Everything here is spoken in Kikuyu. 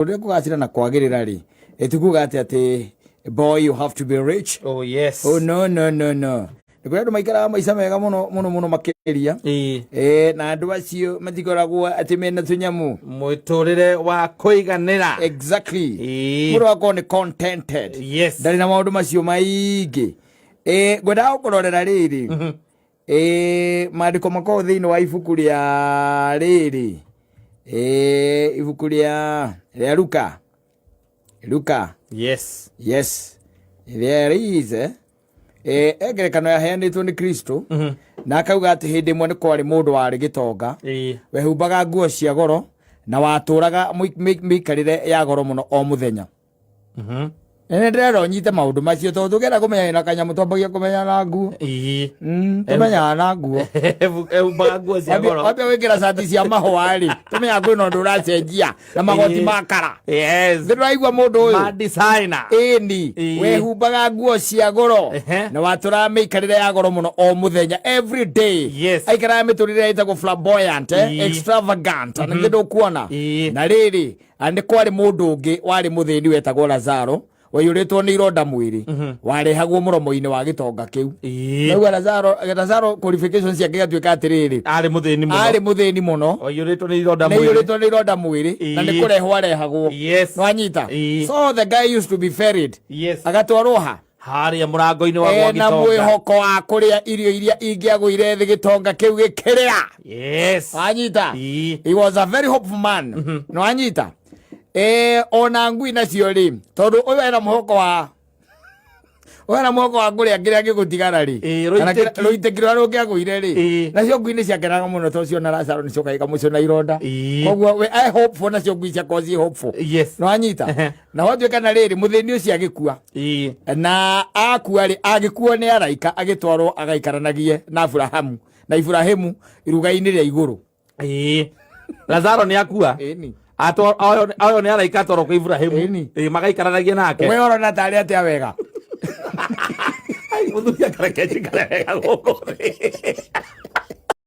Ũrĩa kũgacĩra na kwagĩrĩra rĩ, tikuga atĩ atĩ boy you have to be rich. Oh yes. Oh no no no no. Nĩ kũrĩ andũ maikaraga maica mega mũno mũno mũno makĩria. Na andũ acio matikoragwo atĩ mena tũnyamũ. Mũtũrĩre wa kũiganĩra. Exactly. Mũndũ akorwo nĩ contented. Yes. Ndarĩ na maũndũ macio maingĩ. Ngwendaga gũkũrorera rĩrĩ. Maandĩko makoragwo thĩinĩ wa ibuku rĩa rĩrĩ. Ibuku rĩa Luka. Luka. Yes. Yes. There is ngerekano yaheanĩtwo nĩ Kristo na akauga atĩ hĩndĩ ĩmwe nĩ kwarĩ mũndũ warĩ gĩtonga wehumbaga nguo cia goro na watũraga mĩikarĩre ya goro mũno o mũthenya. Na nĩ ndĩrenda ũnyite maũndũ macio tondũ tũngĩenda kũmenya na kanyamũ twambagia kũmenya na nguo. Tũmenyaga na nguo. Ehumbaga nguo cia goro. Wambia gwĩkĩra cati cia mahũa rĩ, tũmenyaga kwĩna ũndũ ũracenjia na magoti ma kara. Yes. Nĩ ndĩraigua mũndũ ũyũ. Ma designer. Ĩni, wehumbaga nguo cia goro na watũraga mĩikarĩre ya goro mũno o mũthenya every day. Yes. Aikaraga mĩtũrĩre ĩtagwo flamboyant, extravagant, na nĩ ndũkuona. Na rĩrĩ, na nĩ kwarĩ mũndũ ũngĩ warĩ mũthĩni wetagwo Lazaro waiyũrĩtwo nĩ ironda mwĩrĩ warehagwo mũromo-inĩ wa gĩtonga kĩu. Naigua Lazaro, Lazaro qualifications ciake gatuĩka atĩrĩrĩ, Arĩ mũthĩni mũno. Arĩ mũthĩni mũno. Waiyũrĩtwo nĩ ironda nĩ mwĩrĩ. aiyũrĩtwo nĩ ironda mwĩrĩ na nĩ kũrehwo arehagwo. Yes. Nwanyita? So the guy used to be ferried. Yes. Agatwarwo ha? Harĩa mũrango-inĩ wa gwa Ena gĩtonga. mwĩhoko wa kũrĩa irio iria ingĩagũire thĩ gĩtonga kĩu gĩkĩrĩa. Yes. Wanyita? He was a very hopeful man. Nwanyita? Ona ngui nacio rĩ, tondũ ũyũ ena mwĩhoko wa ũyũ ena mwĩhoko wa kũrĩa kĩrĩa gĩgũtigara rĩ. Kana Rũitĩki. Rũitĩki rũrĩa rũngĩagũire rĩ. Nacio ngui nĩ ciakenaga mũno tondũ ciona Lazaro nĩ ciokaga ikamũcũna ironda. Koguo we e hopeful, nacio ngui ciakorwo ciĩ hopeful. Yes. Nwanyita? Na watuĩka na rĩrĩ, mũthĩni ũcio agĩkua. Na akua rĩ, agĩkuo nĩ araika agĩtwarwo agaikaranagie na Aburahamu na Iburahimu iruga-inĩ rĩa igũrũ. Lazaro nĩ akua. Ĩni. Oyo nĩ araika atwarwo kwa Ibrahimu. Ĩni. Magaikaranagie nake. We ũrona tarĩ atĩa wega? Ai, mũthuri akareke njikare wega gũkũ thĩ.